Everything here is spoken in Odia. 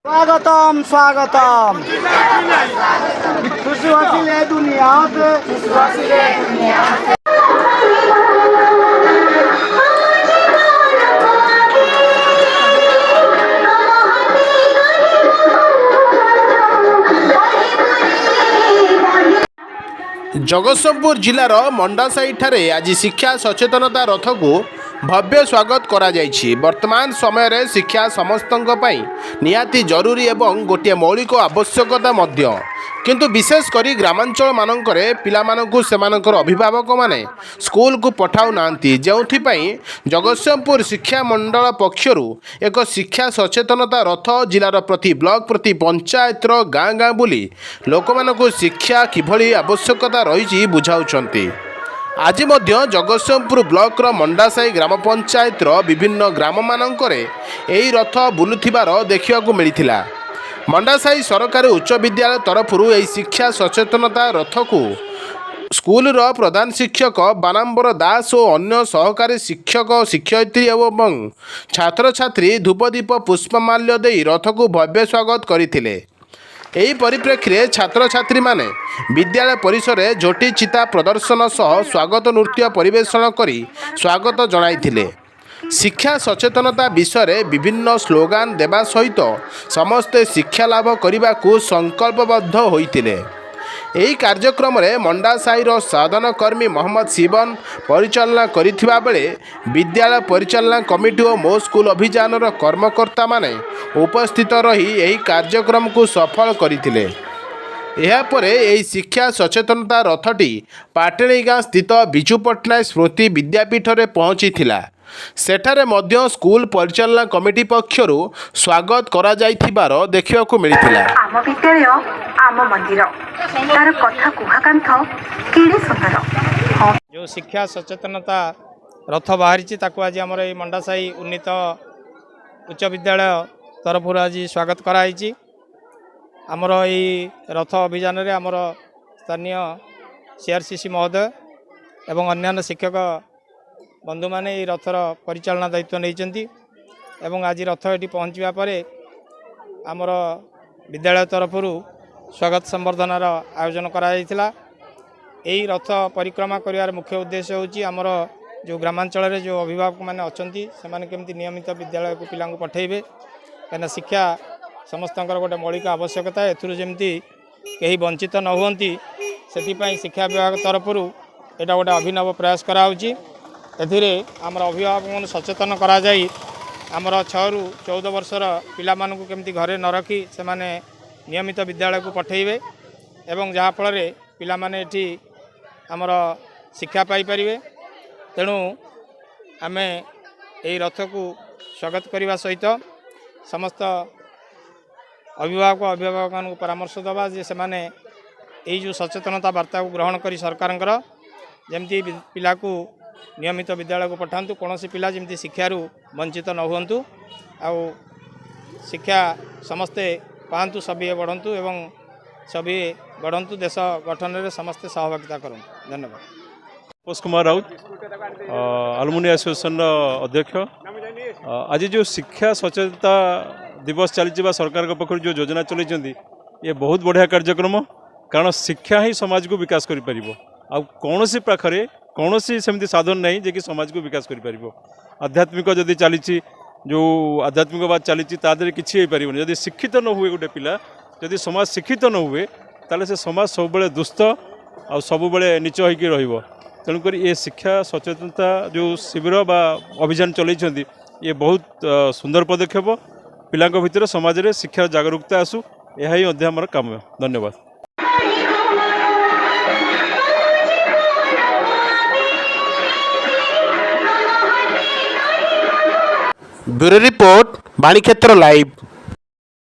ସ୍ୱାଗତମ୍, ସ୍ୱାଗତମ୍। ଶିଶୁ ଆସିଲେ ଦୁନିଆତେ, ଶିଶୁ ଆସିଲେ ଦୁନିଆତେ। ଜଗତସିଂହପୁର ଜିଲ୍ଲାର ମଣ୍ଡାସାହିଠାରେ ଆଜି ଶିକ୍ଷା ସଚେତନତା ରଥକୁ ଭବ୍ୟ ସ୍ୱାଗତ କରାଯାଇଛି। ବର୍ତ୍ତମାନ ସମୟରେ ଶିକ୍ଷା ସମସ୍ତଙ୍କ ପାଇଁ ନିହାତି ଜରୁରୀ ଏବଂ ଗୋଟିଏ ମୌଳିକ ଆବଶ୍ୟକତା ମଧ୍ୟ। କିନ୍ତୁ ବିଶେଷ କରି ଗ୍ରାମାଞ୍ଚଳମାନଙ୍କରେ ପିଲାମାନଙ୍କୁ ସେମାନଙ୍କର ଅଭିଭାବକମାନେ ସ୍କୁଲକୁ ପଠାଉନାହାନ୍ତି, ଯେଉଁଥିପାଇଁ ଜଗତସିଂହପୁର ଶିକ୍ଷା ମଣ୍ଡଳ ପକ୍ଷରୁ ଏକ ଶିକ୍ଷା ସଚେତନତା ରଥ ଜିଲ୍ଲାର ପ୍ରତି ବ୍ଲକ, ପ୍ରତି ପଞ୍ଚାୟତର ଗାଁ ଗାଁ ବୁଲି ଲୋକମାନଙ୍କୁ ଶିକ୍ଷା କିଭଳି ଆବଶ୍ୟକତା ରହିଛି ବୁଝାଉଛନ୍ତି। ଆଜି ମଧ୍ୟ ଜଗତସିଂହପୁର ବ୍ଲକର ମଣ୍ଡାସାହି ଗ୍ରାମ ପଞ୍ଚାୟତର ବିଭିନ୍ନ ଗ୍ରାମମାନଙ୍କରେ ଏହି ରଥ ବୁଲୁଥିବାର ଦେଖିବାକୁ ମିଳିଥିଲା। ମଣ୍ଡାସାହି ସରକାରୀ ଉଚ୍ଚ ବିଦ୍ୟାଳୟ ତରଫରୁ ଏହି ଶିକ୍ଷା ସଚେତନତା ରଥକୁ ସ୍କୁଲର ପ୍ରଧାନ ଶିକ୍ଷକ ବାନାମ୍ବର ଦାସ ଓ ଅନ୍ୟ ସହକାରୀ ଶିକ୍ଷକ, ଶିକ୍ଷୟିତ୍ରୀ ଏବଂ ଛାତ୍ରଛାତ୍ରୀ ଧୂପଦୀପ, ପୁଷ୍ପମାଲ୍ୟ ଦେଇ ରଥକୁ ଭବ୍ୟ ସ୍ୱାଗତ କରିଥିଲେ। ଏହି ପରିପ୍ରେକ୍ଷୀରେ ଛାତ୍ରଛାତ୍ରୀମାନେ ବିଦ୍ୟାଳୟ ପରିସରରେ ଝୋଟି ଚିତା ପ୍ରଦର୍ଶନ ସହ ସ୍ୱାଗତ ନୃତ୍ୟ ପରିବେଷଣ କରି ସ୍ୱାଗତ ଜଣାଇଥିଲେ। ଶିକ୍ଷା ସଚେତନତା ବିଷୟରେ ବିଭିନ୍ନ ସ୍ଲୋଗାନ ଦେବା ସହିତ ସମସ୍ତେ ଶିକ୍ଷା ଲାଭ କରିବାକୁ ସଂକଳ୍ପବଦ୍ଧ ହୋଇଥିଲେ। ଏହି କାର୍ଯ୍ୟକ୍ରମରେ ମଣ୍ଡାସାହିର ସାଧନ କର୍ମୀ ମହମ୍ମଦ ଶିବନ ପରିଚାଳନା କରିଥିବା ବେଳେ ବିଦ୍ୟାଳୟ ପରିଚାଳନା କମିଟି ଓ ମୋ ସ୍କୁଲ ଅଭିଯାନର କର୍ମକର୍ତ୍ତାମାନେ ଉପସ୍ଥିତ ରହି ଏହି କାର୍ଯ୍ୟକ୍ରମକୁ ସଫଳ କରିଥିଲେ। ଏହାପରେ ଏହି ଶିକ୍ଷା ସଚେତନତା ରଥଟି ପାଟେଣୀଗାଁ ସ୍ଥିତ ବିଜୁ ପଟ୍ଟନାୟକ ସ୍ମୃତି ବିଦ୍ୟାପୀଠରେ ପହଞ୍ଚିଥିଲା। ସେଠାରେ ମଧ୍ୟ ସ୍କୁଲ ପରିଚାଳନା କମିଟି ପକ୍ଷରୁ ସ୍ୱାଗତ କରାଯାଇଥିବାର ଦେଖିବାକୁ ମିଳିଥିଲା। ଆମ ବିଦ୍ୟାଳୟ ଆମ ମନ୍ଦିର, ତାର କଥା କୁହା କାନ୍ଥ କେଡ଼େ ସୁନ୍ଦର, ହଁ। ଯେଉଁ ଶିକ୍ଷା ସଚେତନତା ରଥ ବାହାରିଛି, ତାକୁ ଆଜି ଆମର ଏଇ ମଣ୍ଡାସାହି ଉନ୍ନୀତ ଉଚ୍ଚ ବିଦ୍ୟାଳୟ ତରଫରୁ ଆଜି ସ୍ୱାଗତ କରାହେଇଛି। ଆମର ଏଇ ରଥ ଅଭିଯାନରେ ଆମର ସ୍ଥାନୀୟ ସିଆର୍ସିସି ମହୋଦୟ ଏବଂ ଅନ୍ୟାନ୍ୟ ଶିକ୍ଷକ ବନ୍ଧୁମାନେ ଏହି ରଥର ପରିଚାଳନା ଦାୟିତ୍ୱ ନେଇଛନ୍ତି ଏବଂ ଆଜି ରଥ ଏଠି ପହଞ୍ଚିବା ପରେ ଆମର ବିଦ୍ୟାଳୟ ତରଫରୁ ସ୍ୱାଗତ ସମ୍ବର୍ଦ୍ଧନାର ଆୟୋଜନ କରାଯାଇଥିଲା। ଏହି ରଥ ପରିକ୍ରମା କରିବାର ମୁଖ୍ୟ ଉଦ୍ଦେଶ୍ୟ ହେଉଛି, ଆମର ଯେଉଁ ଗ୍ରାମାଞ୍ଚଳରେ ଯେଉଁ ଅଭିଭାବକମାନେ ଅଛନ୍ତି, ସେମାନେ କେମିତି ନିୟମିତ ବିଦ୍ୟାଳୟକୁ ପିଲାଙ୍କୁ ପଠାଇବେ। କାହିଁକିନା ଶିକ୍ଷା ସମସ୍ତଙ୍କର ଗୋଟେ ମୌଳିକ ଆବଶ୍ୟକତା। ଏଥିରୁ ଯେମିତି କେହି ବଞ୍ଚିତ ନ ହୁଅନ୍ତି, ସେଥିପାଇଁ ଶିକ୍ଷା ବିଭାଗ ତରଫରୁ ଏଇଟା ଗୋଟେ ଅଭିନବ ପ୍ରୟାସ କରାହେଉଛି। ଏଥିରେ ଆମର ଅଭିଭାବକମାନଙ୍କୁ ସଚେତନ କରାଯାଇ ଆମର 6ରୁ 14 ବର୍ଷର ପିଲାମାନଙ୍କୁ କେମିତି ଘରେ ନ ରଖି ସେମାନେ ନିୟମିତ ବିଦ୍ୟାଳୟକୁ ପଠାଇବେ ଏବଂ ଯାହାଫଳରେ ପିଲାମାନେ ଏଠି ଆମର ଶିକ୍ଷା ପାଇପାରିବେ। ତେଣୁ ଆମେ ଏହି ରଥକୁ ସ୍ୱାଗତ କରିବା ସହିତ ସମସ୍ତ ଅଭିଭାବକ ଅଭିଭାବକମାନଙ୍କୁ ପରାମର୍ଶ ଦେବା ଯେ ସେମାନେ ଏଇ ଯେଉଁ ସଚେତନତା ବାର୍ତ୍ତାକୁ ଗ୍ରହଣ କରି ସରକାରଙ୍କର ଯେମିତି ପିଲାକୁ ନିୟମିତ ବିଦ୍ୟାଳୟକୁ ପଠାନ୍ତୁ, କୌଣସି ପିଲା ଯେମିତି ଶିକ୍ଷାରୁ ବଞ୍ଚିତ ନ ହୁଅନ୍ତୁ ଆଉ ଶିକ୍ଷା ସମସ୍ତେ ପାଆନ୍ତୁ, ସଭିଏ ବଢ଼ନ୍ତୁ ଏବଂ ସଭିଏ ଗଢ଼ନ୍ତୁ, ଦେଶ ଗଠନରେ ସମସ୍ତେ ସହଭାଗିତା କରନ୍ତୁ। ଧନ୍ୟବାଦ। ତାପସ କୁମାର ରାଉତ, ଆଲୁମିନି ଆସୋସିଏସନର ଅଧ୍ୟକ୍ଷ। ଆଜି ଯେଉଁ ଶିକ୍ଷା ସଚେତନତା ଦିବସ ଚାଲିଛି ବା ସରକାରଙ୍କ ପକ୍ଷରୁ ଯେଉଁ ଯୋଜନା ଚଲେଇଛନ୍ତି, ଇଏ ବହୁତ ବଢ଼ିଆ କାର୍ଯ୍ୟକ୍ରମ। କାରଣ ଶିକ୍ଷା ହିଁ ସମାଜକୁ ବିକାଶ କରିପାରିବ। ଆଉ କୌଣସି ପାଖରେ କୌଣସି ସେମିତି ସାଧନ ନାହିଁ ଯେ କି ସମାଜକୁ ବିକାଶ କରିପାରିବ। ଆଧ୍ୟାତ୍ମିକ ଯଦି ଚାଲିଛି, ଯେଉଁ ଆଧ୍ୟାତ୍ମିକବାଦ ଚାଲିଛି, ତା ଦେହରେ କିଛି ହେଇପାରିବନି ଯଦି ଶିକ୍ଷିତ ନ ହୁଏ ଗୋଟେ ପିଲା। ଯଦି ସମାଜ ଶିକ୍ଷିତ ନ ହୁଏ, ତାହେଲେ ସେ ସମାଜ ସବୁବେଳେ ଦୁସ୍ଥ ଆଉ ସବୁବେଳେ ନୀଚ ହେଇକି ରହିବ। ତେଣୁକରି ଏ ଶିକ୍ଷା ସଚେତନତା ଯେଉଁ ଶିବିର ବା ଅଭିଯାନ ଚଲେଇଛନ୍ତି, ଇଏ ବହୁତ ସୁନ୍ଦର ପଦକ୍ଷେପ। ପିଲାଙ୍କ ଭିତରେ, ସମାଜରେ ଶିକ୍ଷାର ଜାଗରୁକତା ଆସୁ, ଏହା ହିଁ ମଧ୍ୟ ଆମର କାମ୍ୟ। ଧନ୍ୟବାଦ। Bureau report, Banikshetra live.